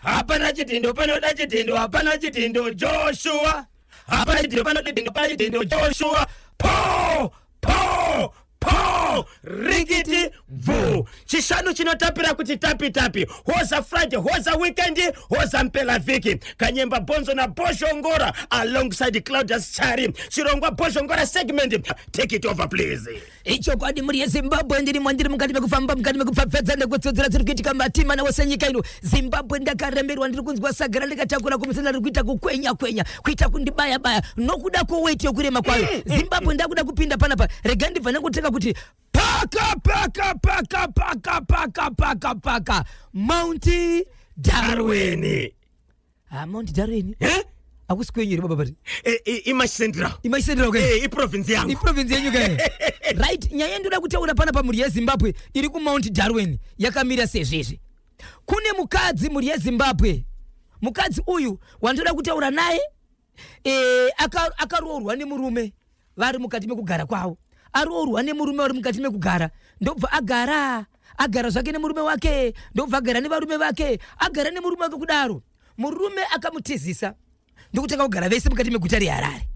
Hapana chidhindo panoda chidhindo, hapana chidhindo Joshua. Hapana chidhindo panoda chidhindo, hapana chidhindo Joshua. Po po po rikiti bvu. Chishanu chinotapira kuti tapi tapi. Hoza Friday, hoza weekend, hoza mpela vhiki. Kanyemba Bonzo na Bozhongora alongside Claudius Chari. Chirongwa Bozhongora segment. Take it over please. Ichokwadi mhuri yeZimbabwe, ndirimo ndiri mukati mekufamba, mukati mekupfapfadza nekutsodzera dziri kuitika matima wose nyika ino. Zimbabwe ndakaremerwa, ndiri kunzwa sagara ndikatakura kumusana, riri kuita kukwenya kwenya, kuita kundibaya baya nokuda kweweti yokurema kwayo. Zimbabwe ndakuda kupinda panapa, rega ndibva ndangotanga kuti paka paka paka paka paka paka paka Mount Darwin. Darwin. Ah, Mount Darwin. Eh? Akusi kwenyu here baba pati? IMash Central. IMash Central okay. Iprovince yangu. Iprovince yenyu kai. Right, nyaya yendoda kutaura pana pamhuri yeZimbabwe iri kuMount Darwin yakamira sezvizvi. Kune mukadzi mhuri yeZimbabwe. Mukadzi uyu wandoda kutaura naye akaroorwa nemurume vari mukati mekugara kwavo. Aroorwa nemurume vari mukati mekugara, ndobva agara agara zvake nemurume wake, ndobva agara nevarume vake, agara nemurume wake kudaro. Murume akamutizisa ndokutanga kugara vese mukati meguta reHarare,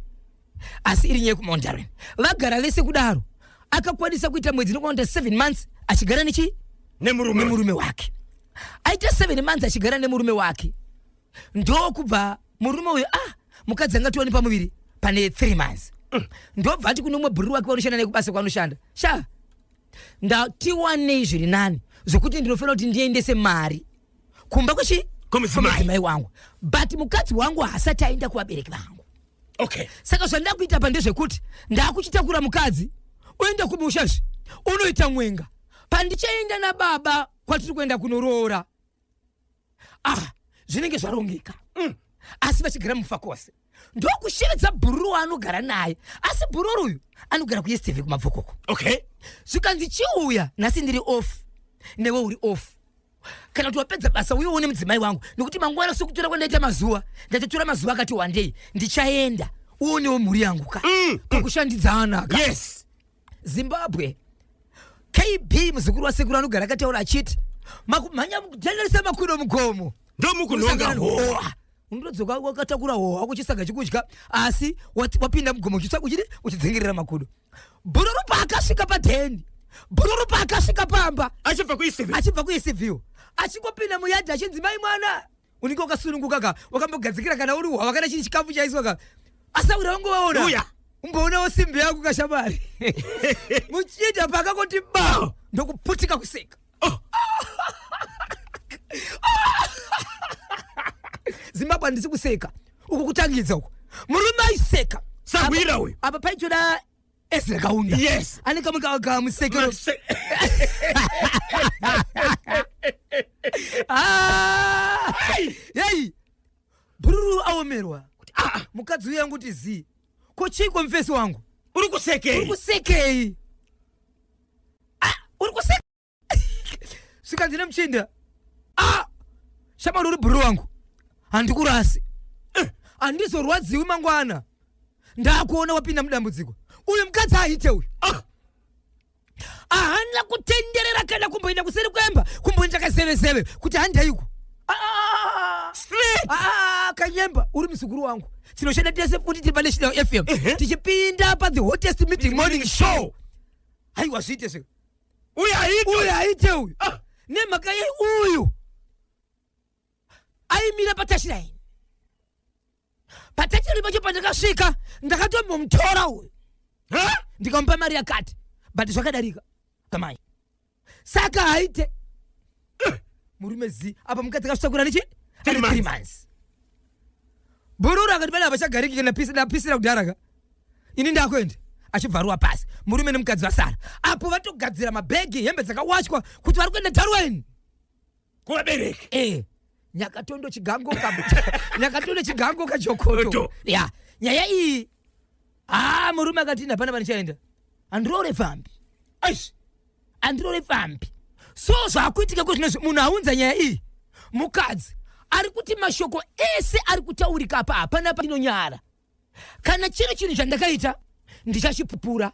asi iri nyaya yekuMount Darwin. Vagara vese kudaro, akakwanisa kuita mwedzi inokwana 7 months achigara nechi nemurume nemurume wake. Aita 7 months achigara nemurume wake, ndokubva murume uyu mukadzi angatiwani pamuviri pane 3 months. Ndobva ati kune umwe bhururu wake wanoshanda naye kubasa kwanoshanda, sha, ndatiwanei zviri nani zvokuti ndinofanira kuti ndiendese mari kumba kwechi Kumudzimai. Kumudzimai wangu, but mukadzi wangu haasati aenda kuvabereki vangu. Saka zvandakuita pa ndezvekuti ndakuchitakura mukadzi uende kumusha, unoita mwenga. Pandichaenda nababa kwatiri kuenda kunoroora, zvinenge zvarongeka. Asi vachigara muFakose, ndokushevedza bhururu waanogara naye, asi bhururu uyu anogara kuEstv kuMabvokoko. Zvikanzi, chiuya nhasi ndiri off, newe uri off, kana kuti wapedza basa uye uone mudzimai wangu, nekuti mangwana sekutora kwandaita mazuva, ndatotora mazuva akati wandei, ndichaenda uonewo mhuri yangu ka pakushandidzana ka. Zimbabwe, KB muzukuru wasekuru anogara akataura achiti makumhanya kutenderesa makudo mugomo. Ndomukunhonga howa. Howa. Unotodzoka wakatakura howa wako chisaga chikudya, asi wapinda mugomo uchitsvaka uchidi uchidzingerera makudo. Bhururu paakasvika padheni, bhururu paakasvika pamba achibva kuEstv, achibva kuEstv, achingopinda muyadhi achinzi mai mwana, unenge wakasununguka ka, wakambogadzikira kana uri hwava kana chii chikafu chaiswa ka, asaura wangovaona. Uya. Umboonawo simbi yako kashamari muchiita pakangoti ba, ndokuputika kuseka. Oh. Zimbabwe, handisi kuseka uku, kutangidza uku. Murume aiseka. Sahwira uyu. Apa paitoda Ezra Kaunda. Ane kamwe kamusekero. Ah! Yei, bhururu aomerwa kuti mukadzi uyu yanguti zii, ko chiiko mufesi wangu? Uri kusekei? Uri kusekei? Ah, uri kuseka. Svikanzi nemuchinda, shamwari, uri bhururu wangu, handikurasi. Handizorwadziwi mangwana ndakuona wapinda mudambudziko. Uyu mukadzi aite uyu ahana kutenderera kana kumboenda kuseri kwemba, kumboenda kazevezeve kuti handaiko. Straight. Ah, Kanyemba, uri muzukuru wangu, tinoshanda tese futi, tiri paNational FM, tichipinda pa the hottest meeting morning show. Haiwa, zviite se Uyu aite. Uyu aite uyu. Nemhaka yei uyu aimira patouchline? Patouchline pacho pandakasvika ndakatombomutora uyu. Ha? Ndikamupa mari yakati, but zvakadarika kamai, saka haite. Murume zi apa mukadzi akasvitakura nechi Three ane 3 months. Months. Bhururu akati pane havachagariki kana ndapisira kudhara ka, ini ndakuenda. Achibva aruwa pasi, murume nemukadzi vasara apo vatogadzira mabhegi, hembe dzakawachwa kuti vari kuenda Darwin. Kuvabereki. Nyakatondo chigango ka, nyakatondo chigango kajokoto. To. Ya, nyaya iyi, murume akati hapana panichaenda, handiroore pfambi. Aish. Handiroore pfambi. So zvakuitika kwezvinezvi, munhu aunza nyaya iyi mukadzi ari kuti mashoko ese ari kutaurika apa hapana pandinonyara. Kana chiri chinhu chandakaita, ndichachipupura,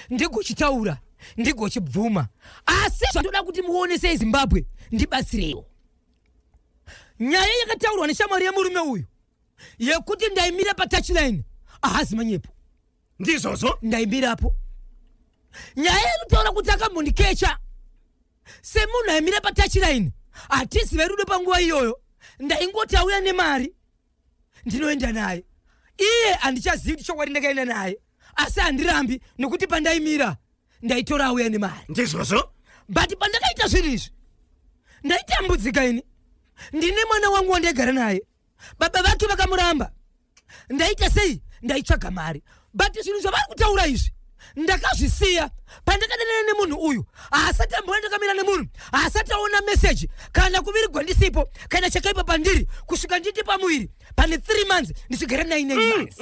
ndigochitaura, ndigochibvuma. Asi zvandoda kuti muone seZimbabwe, ndibatsireiwo. Nyaya yakataurwa neshamwari yemurume uyu yekuti ndaimira patouchline ahazi manyepo. Ndizvozvo. Ndaimirapo. Nyaya inotaura kuti akambondikecha semunhu aimira patouchline, hatizi verudo panguva iyoyo. Ndaingoti auya nemari ndinoenda naye, iye handichazivi kuti chokwadi ndakaenda naye, asi handirambi nekuti pandaimira ndaitora auya nemari. Ndizvozvo. But pandakaita zvinhu izvi ndaitambudzika ini, ndine mwana wangu wandaigara naye, baba vake vakamuramba. Ndaita sei? Ndaitsvaga mari, but zvinhu zvavari kutaura izvi ndakazvisiya. Pandakadanana nemunhu uyu haasati amboona ndakamira nemunhu, haasati aona meseji kana kuvirigwa ndisipo kana chakaipa pandiri, kusvika nditi pamuviri pane 3 months ndichigara 9 months.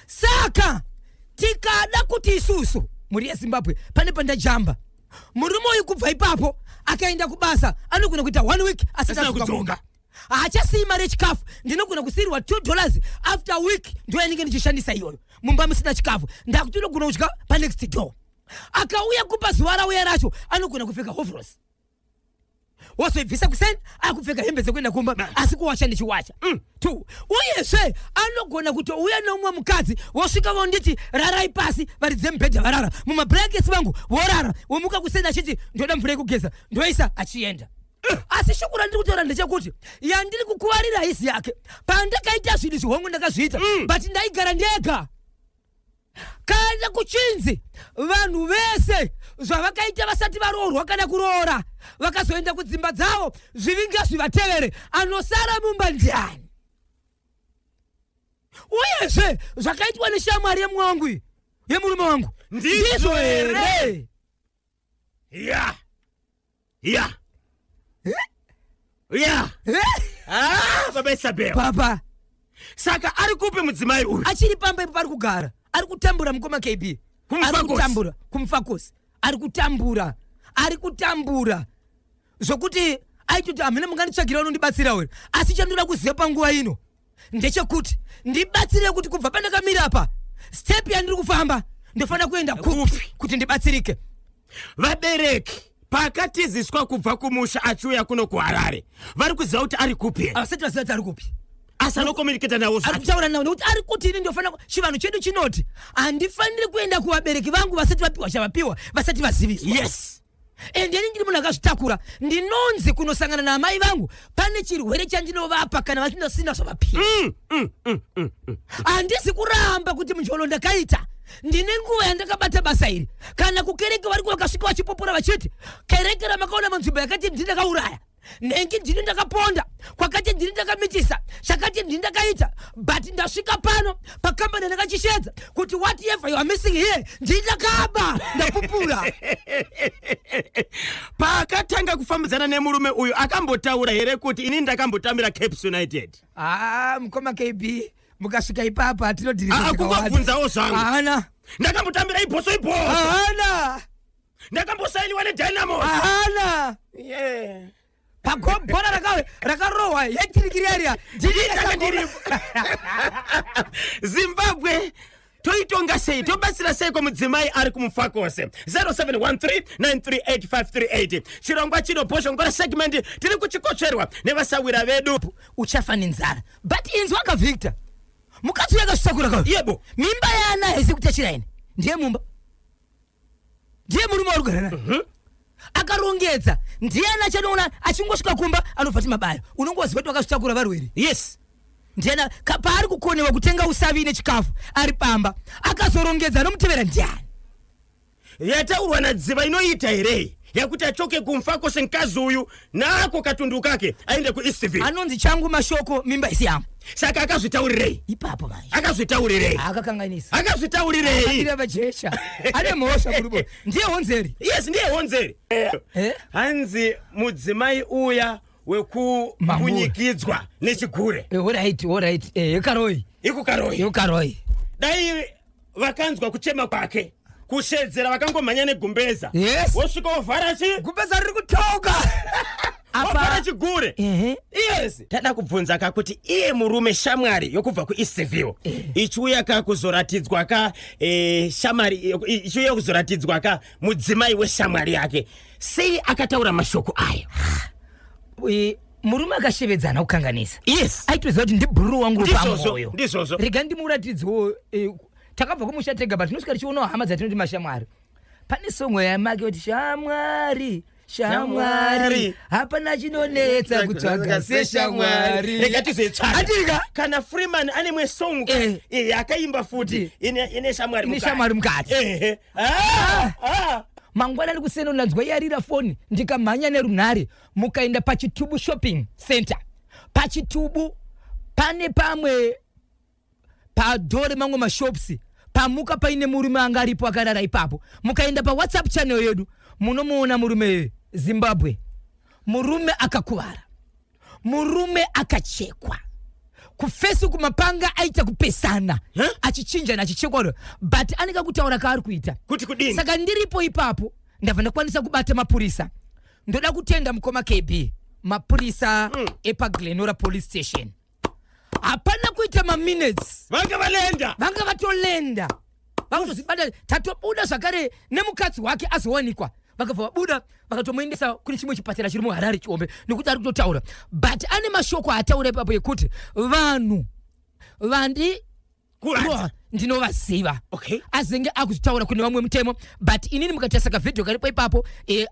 Saka tikada kuti isusu mhuri yeZimbabwe, pane pandajamba murume uyu kubva ipapo akaenda kubasa, anogona kuita one week asati Asina adzoka kudzoka. kumba. Haachasiyi mari yechikafu, ndinogona kusiyirwa $2 after week, ndo yanenge ndichishandisa iyoyo. Mumba musina chikafu, ndakuti unogona kudya panext door. Akauya kupa zuva rauya racho anogona kupfeka overalls, wozoibvisa kuseni akupfeka hembe dzekuenda kumba, asi kuwacha ndichiwacha. Two, uyezve anogona kutouya neumwe mukadzi, vosvika vonditi rarai pasi, varidze mubhedha, varara mumablankets vangu, vorara, womuka kuseni achiti ndoda mvura yekugeza, ndoisa, achienda. Asi shoko randiri kutaura ndechekuti yandiri kukuvarira haisi yake. Pandakaita zvinhu zvihongo ndakazviita, but ndaigara ndega. Kana kuchinzi vanhu vese zvavakaita vasati varoorwa kana kuroora, vakazoenda kudzimba dzavo, zvivi ngazvivatevere, anosara mumba ndiani? Uyezve zvakaitwa neshamwari yemumwe wangu iyi, yemurume wangu, Ndizvo here? Ya. Ah, baba Isabel. Papa. Saka ari kupi mudzimai uyu? Achiri pamba ipo pari kugara, ari kutambura, mukoma KB. Ari KuMufakose. kutambura kuMufakose, ari kutambura, ari kutambura zvokuti aitoti hamene munganditsvagira unondibatsira were. Asi chandoda kuziva panguva ino ndechekuti ndibatsire kuti kubva pandakamira apa, step yandiri kufamba, ndofanira kuenda kupi Kupi? kuti ndibatsirike. Vabereki paakatiziswa kubva kumusha achiuya kuno kuHarare, vari kuziva kuti ari kupi here? Havasati vaziva kuti ari kupi. Asi anokomuniketa navo Ari zvake? Kutaura navo, nekuti ari kuti ini ndofanira chivanhu chedu chinoti handifaniri kuenda kuvabereki vangu vasati vapiwa chavapiwa, vasati vaziviswa. And ini ndiri munhu akazvitakura, ndinonzi kunosangana naamai vangu pane chirwere chandinovapa kana vasina zvavapiwa. Handisi kuramba kuti munjolo ndakaita, ndine nguva yandakabata basa iri. Kana kukereke variko vakasvika vachipopora vachiti kereke ramakaona munzvimbo yakati ndini ndakauraya nhengi, ndini ndakaponda kwakati, ndini ndakamitisa chakati, ndini ndakaita. But ndasvika pano pakambani ndakachishedza kuti whatever you are missing here, ndini ndakaba, ndapupura. Paakatanga kufambidzana nemurume uyu, akambotaura here kuti ini ndakambotambira Caps United? Ah, mukoma KB, mukasvika ipapo hatinodhirisa. Ah, kungobvunzawo zvangu. Haana. Ndakambotambira ibhoso ibhoso. Haana. Ndakambosainiwa neDynamos. Haana. Pagobhora rakarohwa yetirikiriaria. Ndanga ndiripo. Zimbabwe toitonga sei? Tobatsira sei kumudzimai ari kuMufakose? 0713938538. Chirongwa chino, Bhozhongora segment, tiri kuchikotsverwa nevasawira vedu. Uchafa nenzara. But inzwa ka, Victor, mukadzi uyu akazvitakura ka. Yebo. Mimba yaana haisi kutachira ini, ndiye mumba, ndiye murume wari kugara naye. Akarongedza, ndiani achanoona? Achingosvika kumba anobva ti mabayo, unongoziva kuti vakazvitakura varwere. Ndiana paari kukonewa kutenga usavi nechikafu ari pamba, akazorongedza, anomutevera ndiani? Yataurwa naDziva inoita here yakuti achoke kuMufakose mukadzi uyu naako katundu kake aende kuEastville? Anonzi changu mashoko, mimba isi yangu. Saka akazvitaurirei? Ipapo manje. Akazvitaurirei? Akakanganisa. Akazvitaurirei? Akadira vajecha, ane mhosva murume, ndiye honzeri. Yes, ndiye honzeri. Eh? Hanzi mudzimai uya wekubunyikidzwa nechigure. Alright, ekaRoi. IkuKaroi. YekuKaroi. Dai vakanzwa kuchema kwake, kushedzera, vakangomhanya negumbeza. Wosvika wovhara chi Gumbeza riri kutoka. Wovhara chigure. Yes, tada kubvunza ka kuti iye murume, shamwari yokubva kuEastville ichiuya ka kuzoratidzwa ka shamwari, ichiuya kuzoratidzwa ka mudzimai weshamwari yake, sei akataura mashoko ayo? Murume akashevedzana kukanganisa. Yes. Aitoziva kuti ndibhururu wangu Ndizvozvo, wepamoyo. ndizvozvo. Rega ndimuratidzewo takabva kumusha tega, but tinosvika tichionawo hama dzatinoti mashamwari. Pane songo yamake kuti shamwari, shamwari, Shamwari. hapana chinonetsa kutsvaga seshamwari. Rega tizoitsvaga. Andika? Kana Freeman ane imwe song yakaimba futi ine shamwari Ine mukati. shamwari mukati. Ehe. Ah, ah. Mangwanani kuseni ndanzwa yarira foni, ndikamhanya nerunhare. Mukaenda paChitubu Shopping Center, paChitubu pane pamwe padhoo remamwe mashops, pamuka paine murume anga aripo akarara ipapo. Mukaenda paWhatsApp channel yedu munomuona murume. Zimbabwe, murume akakuvara, murume akachekwa kuface, kumapanga aita kupesana. Huh? Achichinjana, achichekwa, but anenge kutaura kaari kuita. Kuti kudini? Saka ndiripo ipapo ndabva ndakwanisa kubata mapurisa. Ndoda kutenda mukoma KB, mapurisa epaGlenora Police Station. Hapana kuita maminutes, vanga valenda. Vanga vatolenda, vakutozvibata. Tatobuda zvakare nemukadzi wake azowanikwa. Vakabva vabuda, vakatomuendesa kune chimwe chipatara chiri muHarare chihombe, nekuti ari kutotaura, but ane mashoko aataura ipapo ekuti vanhu vandi Kuvadza. Ndinovaziva. Azenge akuzvitaura kune vamwe mutemo, but inini mukatarisa kavhidhiyo karipo ipapo,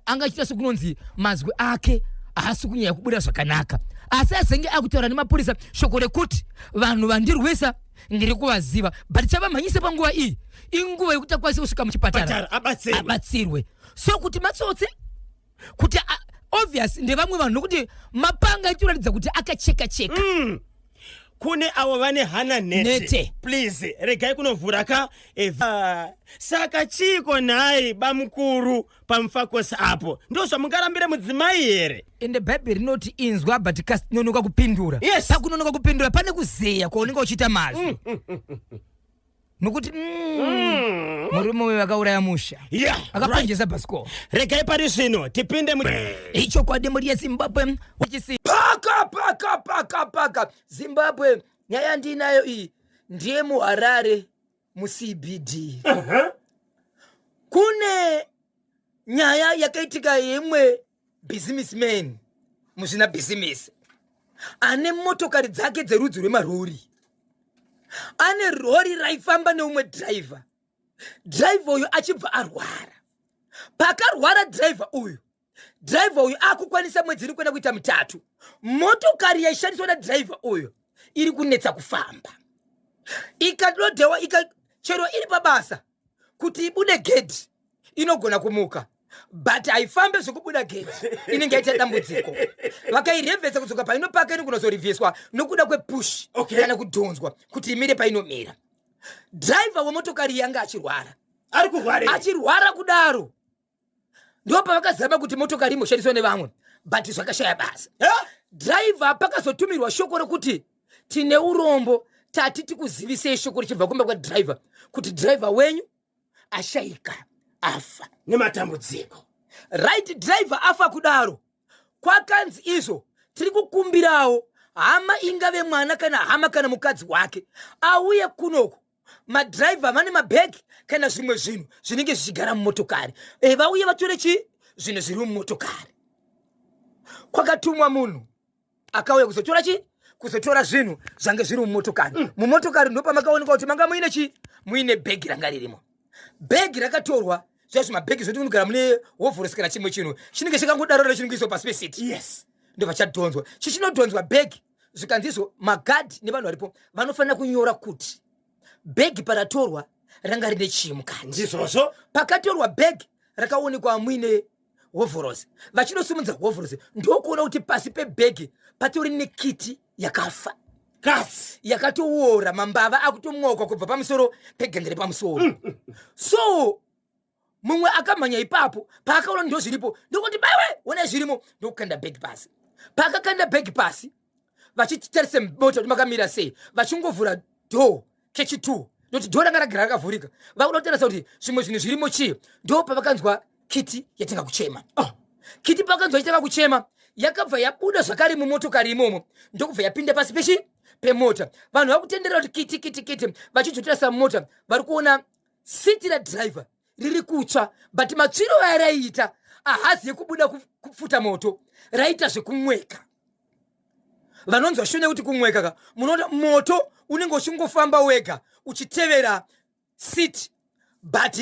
angachiita sekunonzi mazwi ake haasi kunyanya kubuda zvakanaka, asi azenge akutaura nemapurisa shoko rekuti vanhu vandirwisa ndiri kuvaziva, but chavamhanyise panguva iyi inguva yekuti akwanise kusvika muchipatara. Patara, abatsirwe. Abatsirwe. So kuti matsotsi kuti obvious ndevamwe vanhu, nokuti mapanga aitoratidza kuti akacheka cheka. Kune avo vane hana nete, Nete. Please regai kunovhura ka saka chiiko nhai bamukuru paMufakose apo? Ndo zvamungarambire mudzimai here? Ende Bhaibheri rinoti inzwa but kasinonoka kupindura. Pakunonoka kupindura pane kuzeya kwaunenge uchiita mazwi, nokuti murume uyu akauraya musha, akaponjesa bhasikoro. Regai pari zvino tipinde mu Ichokwadi, mhuri yeZimbabwe, uchisi paka paka paka paka Zimbabwe. Nyaya yandinayo iyi ndiye muHarare muCBD. Kune nyaya yakaitika yeimwe businessman, muzvina bhizimisi ane motokari dzake dzerudzi rwemarori. Ane rori raifamba neumwe dhiraivha. Dhiraivha uyu achibva arwara. Pakarwara dhiraivha uyu, dhiraivha uyu akukwanisa mwedzi iri kuenda kuita 3, motokari yaishandiswa nadhiraivha uyu iri kunetsa kufamba. Ikadodhewa ika, chero iri pabasa, kuti ibude gedhi inogona kumuka, but haifambe zvekubuda gedhi, inenge yaita dambudziko. Vakairevhesa kudzoka painopaka, inogona kuzorivheswa nokuda kwepush kana kudhonzwa kuti imire painomira. Dhiraivha wemotokari yanga achirwara. Ari kurwara. Achirwara kudaro, ndo pavakazama kuti motokari imboshandiswa nevamwe, but zvakashaya basa. Dhiraivha pakazotumirwa shoko rekuti tine urombo, tati tikuzivisei shoko richibva kumba kwadhiraivha kuti dhiraivha wenyu ashayika, afa. Nematambudziko. Right, dhiraivha afa kudaro, kwakanzi izvo tiri kukumbirawo hama, ingave mwana kana hama kana mukadzi wake, auye kunoku. Madhiraivha vane mabhegi kana zvimwe zvinhu zvinenge zvichigara mumotokari, vauye vatore chi zvinhu zviri mumotokari. Kwakatumwa munhu akauya kuzotora chi kuzotora zvinhu zvange zviri mumotokari. Mumotokari ndopamakaonekwa kuti manga muine chi muine bhegi ranga ririmo. Bhegi rakatorwa. Zvaizvo mabhegi zvoti unogara mune hovhorosi kana chimwe chinhu chinenge chakangodarora, chinongoiswa pasi pesiti. Ndobva chadhonzwa, chichinodhonzwa bhegi. Zvikanzi izvo magadhi nevanhu varipo vanofanira kunyora kuti bhegi paratorwa ranga rine chii mukati. Ndizvozvo. Pakatorwa bhegi rakaonekwa muine hovhorosi. Vachinosimudza hovhorosi, ndokuona kuti pasi pebhegi patori nekiti yakafa. Kasi. Yakatoora, mambava akutomwoka kubva pamusoro pegende repamusoro. So mumwe akamhanya ipapo, paakaona ndo zviripo, ndokuti baiwe, onai zvirimo, ndokukanda bhegi pasi. Paakakanda bhegi pasi, vachitarisa mota kuti makamira sei, vachingovhura door kechi2, ndokuti door ranga ragara rakavhurika, vakuda kutarisa kuti zvimwe zvinhu zvirimo chii, ndo pavakanzwa kiti yatanga kuchema. Oh. Kiti pakanzwa ichitanga kuchema, yakabva yabuda zvakare mumotokari imomo, ndokubva yapinda pasi pechi pemota. Vanhu vakutenderera kuti kiti, kiti, kiti. Vachizotarisa mumota, vari kuona siti radhiraivha riri kutsva, but matsviro aya raiita ahazi yekubuda kupfuta moto, raita zvekumweka. Vanonzwa shona yekuti kumweka ka, munoona moto unenge uchingofamba wega uchitevera seat, but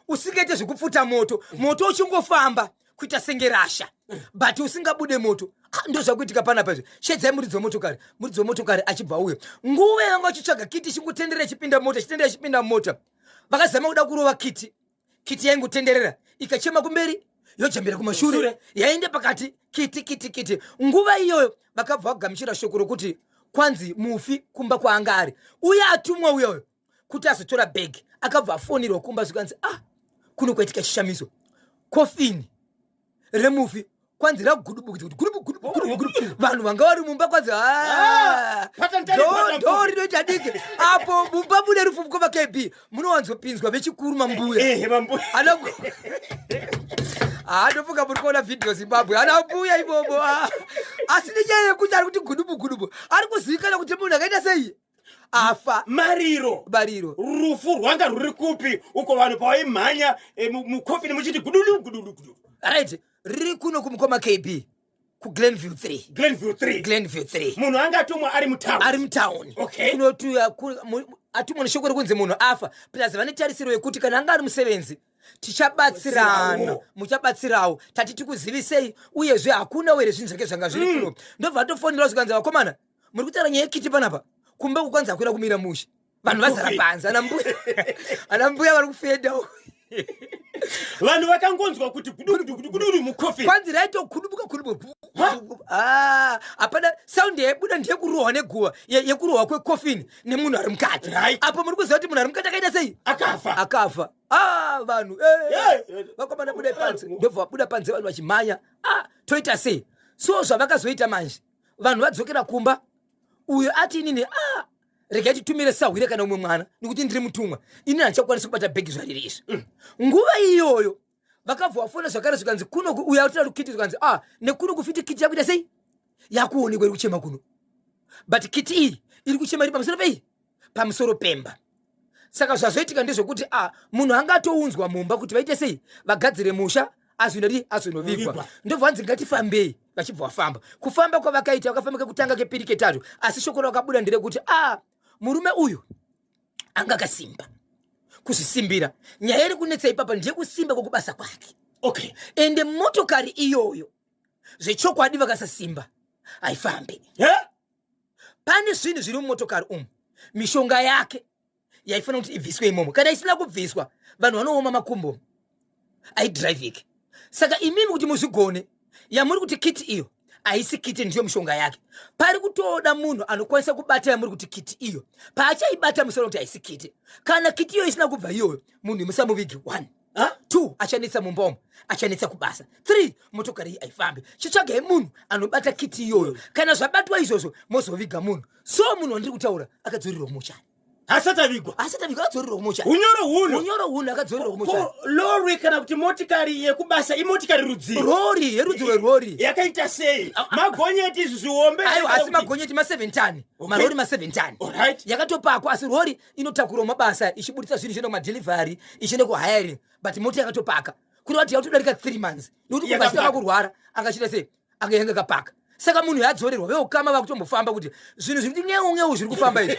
usingaite zvekupfuta moto, moto uchingofamba kuita senge rasha, but usingabude moto. Ah, ndo zvakuitika panapa izvi. Shedzai muridzi wemotokari. Muridzi wemotokari achibva uya, nguva yanga achitsvaga kiti ichingotenderera ichipinda mota, ichitenderera ichipinda mota. Vakazama kuda kurova kiti, kiti yaingotenderera ikachema kumberi, yojambira kumashure, yaenda pakati, kiti kiti kiti. Nguva iyoyo vakabva vagamuchira shoko rokuti kwanzi mufi kumba kwaanga ari, uye atumwa uyoyo kuti azotora bhegi akabva afonirwa kumba, zvikanzi, ah, kuno kwaitika chishamiso, kofini remufi kwanzi ragudubukidza kuti gudubu gudubu gudubu gudubu. Vanhu vanga vari mumba kwanzi, ah, ndo rinoita diki apo mumba mune rufu. Mukoma KB, munowanzopinzwa vechikuru, mambuya. Ana ndofunga muri kuona vhidhiyo Zimbabwe, ana mbuya imomo. Asi nenyaya yekuti ari kuti gudubu gudubu, ari kuzivikana kuti munhu akaita sei afa. Mariro. Mariro. Rufu rwanga rwuri kupi uko vanhu pavaimhanya mukofini muchiti gudulu gudulu gudulu? Right, riri kuno kumukoma KB, kuGlenview 3. Glenview 3. Glenview 3. Munhu angatumwa ari mutown? Ari mutauni. Kunotuya atumwa neshoko rekunzi munhu afa, plus vane tarisiro yekuti kana anga ari musevenzi, tichabatsirana. Batsirawo. Muchabatsirawo, tati tikuzivisei. Uyezve hakuna were zvinhu zvake zvanga zviri kuno. Ndobva atofonera, zvikanzi, vakomana, muri kutaura nyaya yekiti panapa, kumba kukwanzi hakuina kumira mushe, vanhu vazara panze, ana mbuya, ana mbuya vari kufenda. Vanhu vakangonzwa kuti gudugudugudugudu mukofini. Kwanzi raitokudubuka kudubuka. Ah, hapana sound yaibuda, ndeyekurohwa neguva, yekurohwa kwekofini nemunhu ari mukati. Apo muri kuziva kuti munhu ari mukati akaita sei? Akafa. Akafa. Ah, vanhu, vakomana, budai panze. Ndobva vabuda panze, vanhu vachimhanya. Ah, toita sei? So zvavakazoita manje, vanhu vadzokera kumba, uyo ati, inini, ah, regai titumire sahwire kana umwe mwana, nekuti ndiri mutumwa, inini handichakwanisi kubata bhegi zvariri izvi. Nguva iyoyo vakabva vafona zvakare, zvikanzi kuno uyo atira kiti, zvikanzi, ah, nekuno kufiti kiti yakuita sei, yakuonekwa iri kuchema kuno, but kiti iyi iri kuchema iri pamusoro pei, pamusoro pemba. Saka zvazoitika ndezvekuti, ah, munhu angatounzwa mumba kuti vaite sei, vagadzire musha, azvinodi azonovigwa. Novigwa. Ndobva vanzi ngatifambei, vachibva vafamba. Kufamba kwavakaita, vakafamba kekutanga, kepiri, ketatu, asi shoko rakabuda nderekuti, ah, murume uyu anga akasimba kuzvisimbira. Nyaya iri kunetsa ipapa ndeyekusimba kwekubasa kwake. Ende motokari iyoyo, zvechokwadi, vakasasimba haifambi. Pane zvinhu zviri mumotokari umu, mishonga yake yaifanira kuti ibviswe imomo. Kana isina kubviswa, vanhu vanooma makumbo, haidhiraivhiki. Saka imimi kuti muzvigone, yamuri kuti kiti iyo haisi kiti, ndiyo mishonga yake. Pari kutoda munhu anokwanisa kubata yamuri kuti kiti iyo. Paachaibata, musoro kuti haisi kiti. Kana kiti iyo isina kubva iyoyo, munhu musamuvigi. One. Ha? Two, achanetsa mumba umu, achanetsa kubasa. Three, motokari iyi haifambi. Chitsvagai munhu anobata kiti iyoyo. Kana zvabatwa izvozvo, mozoviga munhu. So munhu wandiri kutaura akadzorerwa kumochari. Asati avigwa? Asati avigwa, akadzorerwa kumochari. Unyoro huno. Unyoro hunhu, akadzorerwa kumochari. Ko lori kana kuti motikari yekubasa imotikari rudzii? Rori yerudzi rwerori. Yakaita sei? Magonyeti izvi zvihombe? Aiwa, asi magonyeti ma7 ton, marori ma7 ton. Yakatopakwa, asi rori inotakurawo mabasa ichibudisa zvinhu, ichienda kumadelivery, ichienda kuhiring, but mota yakatopaka, kureva kuti yakutodarika 3 months, nekuti kubva Yakapaka. achitanga kurwara akachita sei, akayanga kapaka. Saka munhu yadzorerwa, veukama vakutombofamba kuti zvinhu zviri kuti ngeu ngeu zviri kufamba izvi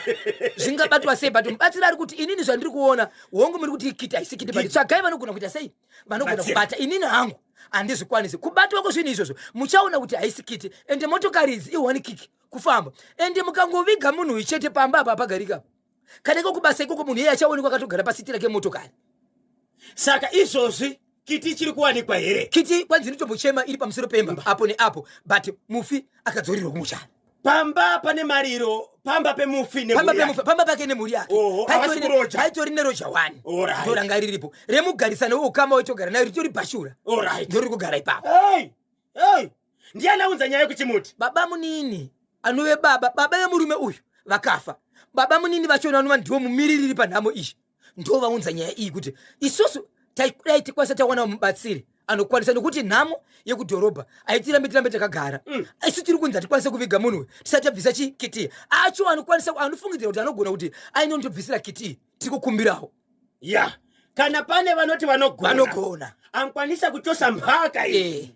zvingabatwa sei. But mubatsiri ari kuti, inini zvandiri kuona, hongu muri kuti kiti haisi kiti, but tsvagai vanogona kuita sei, vanogona Batsira. kubata. Inini hangu handizvikwanisi kubatwa kwezvinhu izvozvo. Muchaona kuti haisi kiti. Ende motokari idzi i1 kick kufamba. Ende mukangoviga munhu uyu chete, pamba apa apagarika. Kana iko kubasa ikoko, munhu iyeye achaonekwa akatogara pasiti rake motokari. Saka izvozvi kiti chiri kuwanikwa here? Kiti kwanzi inotombochema iri pamusoro pemba apo neapo, but mufi akadzorerwa kumuchari. Pamba pane mariro, pamba pemufi pamba nemhuri yake. Pemufi, pamba pake nemhuri yake. Oho, havasi kuroja. Paitori neroja 1. Ndoranga riripo remugarisano weukama waitogara nayo, ritori bhashura. Ndoriri kugara ipapo. Hey! Hey! Ndiani aunza nyaya yekuchimuti? Baba munini anove baba vemurume uyu vakafa, baba munini vachona vanova ndiwo mumiririri panhamo iyi, ndo vaunza nyaya iyi kuti isusu dai tikwanisa tawana mubatsiri anokwanisa, nekuti nhamo yekudhorobha haitirambe tirambe takagara. Isu tiri kunzi hatikwanise kuviga munhu uyu tisati tabvisa chikiti acho. Anokwanisa, anofungidzira kuti anogona kuti ainondobvisira kiti iyi, tiri kukumbirawo. Ya, kana pane vanoti vanogona, vanogona, ankwanisa kuchosa mhaka iyi.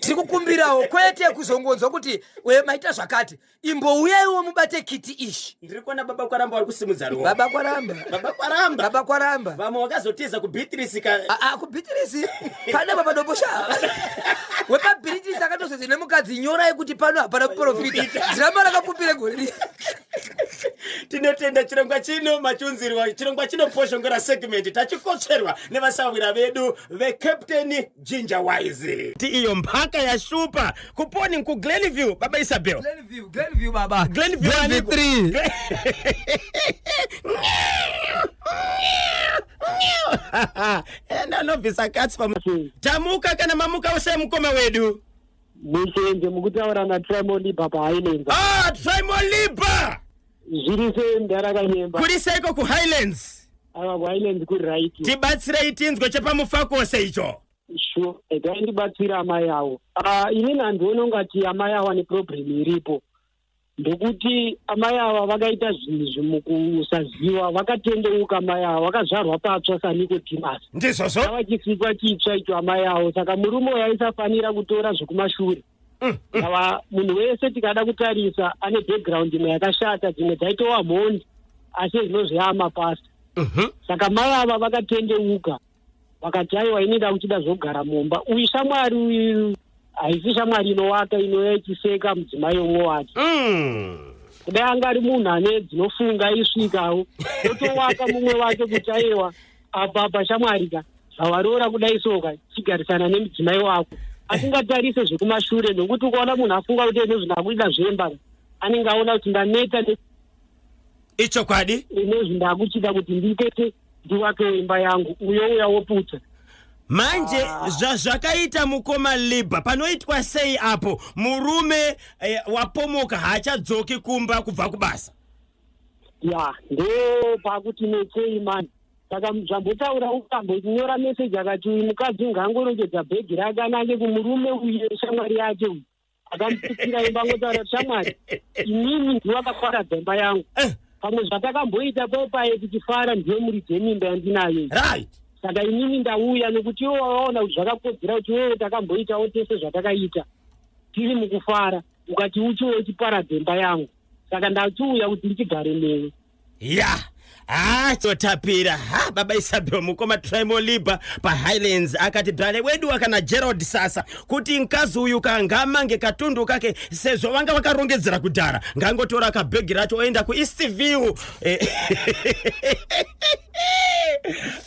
Tiri kukumbirawo kwete kuzongonzwa kuti we maita zvakati, imbouyaiwo mubate kiti ishi. Ndiri kuona baba Kwaramba vari kusimudza ruoko. Baba Kwaramba. Baba Kwaramba. Baba Kwaramba. Vamwe vakazotiza kuBhitirisi ka. Ah, kuBhitirisi pana baba Dombosha. WepaBhitirisi akatozonzi nemukadzi nyorai kuti pano hapana muprofita. Dhirama rakapupira gore riya. Tinotenda chirongwa chino machiunzirwa chirongwa chino Poshongora segment tachikotsverwa nevasahwira vedu veCaptain Ginger Wise. Ti iyo mphaka yashupa kuponi ku Glenview baba Isabel. Glenview, Glenview baba. Glenview Glenview aniko? 3. Enda anobvisa katsi pamu. Tamuka kana mamuka usai mukoma wedu. Muchenje mukutaura naTrimoliba paHighlands. Ah, Trimoliba. Zviri sei ndarakanyemba? Kuri seiko kuHighlands? Ava kuHighlands kuri right. Tibatsirei tinzwe chepamufakose icho. Sure, regai ndibatsire amai avo. Ah, inini handioni ungati amai ava neproblem iripo. Ndokuti amai ava vakaita zvinhu izvi mukusaziva, vakatendeuka amai ava, vakazvarwa patsva saNicodemus. Ndizvozvo. Chava chisikwa chitsva icho amai avo, saka murume uyu aisafanira kutora zvekumashure. Ava munhu wese tikada kutarisa ane background imwe yakashata, dzimwe dzaitova mhondi, asi zvinozvi amapasta. Saka mai ava vakatendeuka vakati aiwa, ini ndakuchida zvokugara mumba. Uyu shamwari uyu haisi shamwari inowaka, inouya ichiseka mudzimai umwe wake. Kudai anga ari munhu ane dzinofunga aisvikawo otowaka mumwe wake kuti aiwa, apa apa shamwari ka zvawaroora kudai soka chigarisana nemudzimai wako, asingatarise zvekumashure, nokuti ukaona munhu afunga kuti ene zvinhu akuita zvemba, anenge aona kuti ndaneta Ichokwadi. Nezvi ndakuchida kuti ndiitete ndiwakewo imba yangu, uyo uya woputsa. Manje zvazvakaita mukoma Liba, panoitwa sei apo murume wapomoka haachadzoki kumba kubva kubasa? Ya, ndo pakuti netsei mani. Saka zvambotaura ukambonyora meseji akati uyu mukadzi ngaangorongedza bhegi rake anange kumurume uyu shamwari yake uyu akamuputira imba, angotaura kuti shamwari, inini ndiwe wakaparadza imba yangu. Pamwe zvatakamboita paye tichifara, ndiwe muridzi wemimba yandinayo iyi. Saka inini ndauya nekuti iwe waona kuti zvakakodzera kuti iwewe takamboitawo tese zvatakaita tiri mukufara, ukati uchiuya uchiparadza imba yangu, saka ndachiuya kuti ndichigare newe. Ya, ha, chotapira ha. Baba Isabel, mukoma Trimoliba paHighlands akati dhale wedu akana Gerald Sasa kuti mkazi uyu kangamange katundu kake sezvo vanga vakarongedzera kudhara, ngangotora kabhegi racho oenda kuEastview.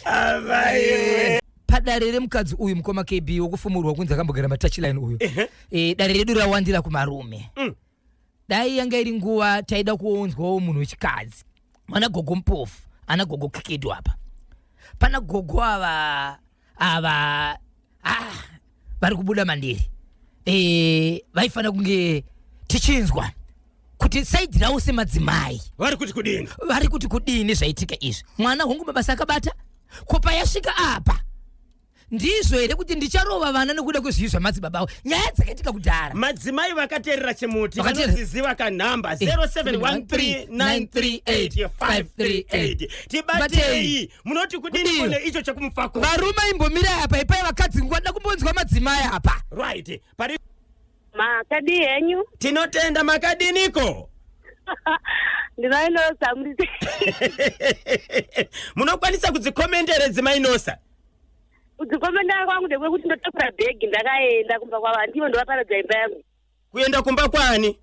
Amaiwe. Padare remukadzi uyu, mukoma KB, wokufumurwa kunzi akambogara matouchline uyu, dare redu rawandira kumarume. Dai yanga iri nguva taida kuonzwawo munhu wechikadzi, vana gogo Mpofu, ana gogo Kikedu apa. Pana gogo ava ava vari kubuda mandiri, vaifanira kunge tichinzwa kuti side ravo semadzimai vari kuti kudini. Vari kuti kudini zvaitika izvi. Mwana hongu mabasa akabata, ko payasvika apa ndizvo here kuti ndicharova vana nekuda kwezvivi zvamadzibaba avo, nyaya dzakaitika kudhara? Madzimai vakateerera chimuti Vakateerera. vanoziziva kanhamba 0713938538. Tibatei, munoti kudini? Kudini? Kune icho chekumufako. Varume imbomirai apa, ipai vakadzi nguva, da kumbonzwa madzimai apa. Right, pari Makadii henyu? Tinotenda, makadiniko? Ndinoinosa muri. Munokwanisa kudzikomendere dzimainosa? Kudzikomendera kwangu ndekwekuti ndotakura bhegi ndakaenda kumba kwavo, handivo ndovaparadza imba yangu. Kuenda kumba kwani?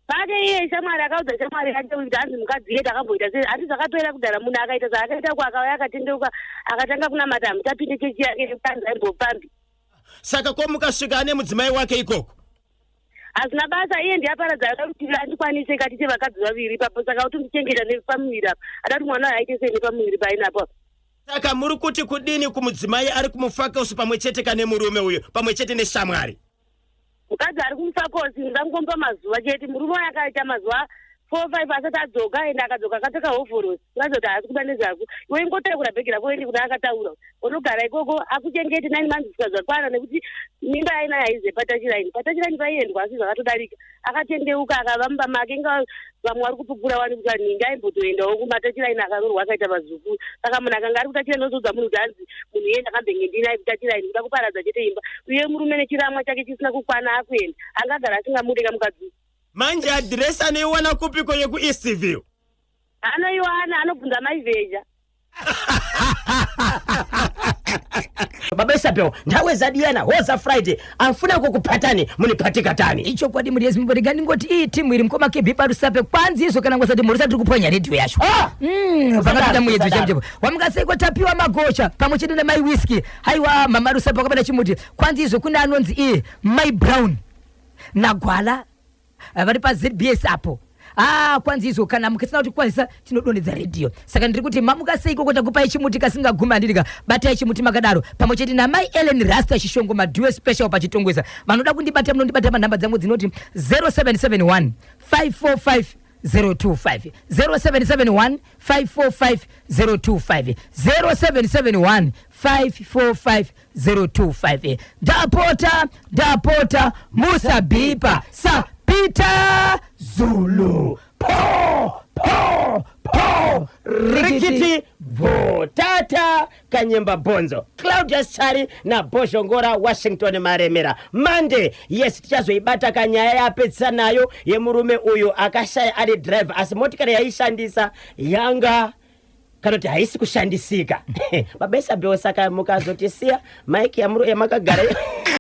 Pake iye shamwari akaudza shamwari yake kuti hanzi mukadzi iye takamboita sei, handi zvakapera kudhara. Munhu akaita zvaakaita ku akauya akatendeuka akatanga kunamata, hamuchapinde chechi yake nekuti hanzi aimbopambi. Saka ko mukasvika ane mudzimai wake ikoko? Hazvina basa, iye ndiye aparadza. Ada kuti andikwanise katite vakadzi vaviri ipapo, saka utondichengeta nepamuviri apa, ada kuti mwana uyu aite sei nepamuviri painapo? Saka muri kuti kudini kumudzimai ari kumufakose pamwe chete kane murume uyu pamwe chete neshamwari? Mukadzi ari kumufakosi, ndingangomupa mazuva chete. Murume uyu akaita mazuva Four five asati adzoka ende akadzoka akapfeka hovhorosi kuratidza kuti haasi kuda nezvako. Iwe ingotakura bhegi rako uende kuna akataura unogara ikoko akuchengete 9 months kusvika zvakwana nekuti mimba yainayo haize patachiraini patachiraini paiendwa asi zvakatodarika. Akatendeuka akava mumba make inga vamwe vari kupupura wani kuti aningi aimbotoendawo kumatachiraini akaroorwa akaita vazukuru. Saka munhu akanga ari kutachiraini ozoudza munhu kuti hanzi munhu iye ndakambenge ndinaye kutachiraini kuda kuparadza chete imba. Uye murume nechiramwa chake chisina kukwana akuenda angagara asingamude kamukadzi. Manje adhiresi anoiwana kupiko yekuEastview? Anoiwana, anobvunza Maivheja. Baba Isabel, nthawe zadiyana hoza Friday amfuna kukuphatani munipatikatani. Ichokwadi muri yezimbabwe rega ndingoti iyi timu iri mukoma KB paRusape kwanzi izvo kana ngosati muri tiri kupwanya redhiyo yacho. Ah! Pakapinda muyedzo Usadaro. chaipo wamukaseiko tapiwa magocha pamwe chete namai Whisky. Haiwa mama Rusape wakabata chimuti kwanzi izvo kune anonzi iye Mai Brown nagwala vari paZBS apo. Ah, kwanzi izvo kana mukasina kuti kwanisa tinodonhedza redhiyo. Saka ndiri kuti mamuka seiko kuti kupai chimuti kasingagumi handirika batai chimuti makadaro pamwe chete namai Ellen Rasta Chishongo Madhuwe special pachitongwesa. Vanoda kundibata munondibata panhamba dzangu dzinoti 0771 545 025, 0771 545 025, 0771 545 025. Ndapota ndapota musabhipa sa Peter Zulu. Po po po rikiti votata Kanyemba Bonzo Claudius Chari naBhozhongora Washington Maremera. Monday, yes, tichazoibata kanyaya yapedzisa nayo yemurume uyu akashaya ari driver asi motikari yaishandisa yanga kana kuti haisi kushandisika. Baba Isabel, saka mukazotisiya maiki yamakagara.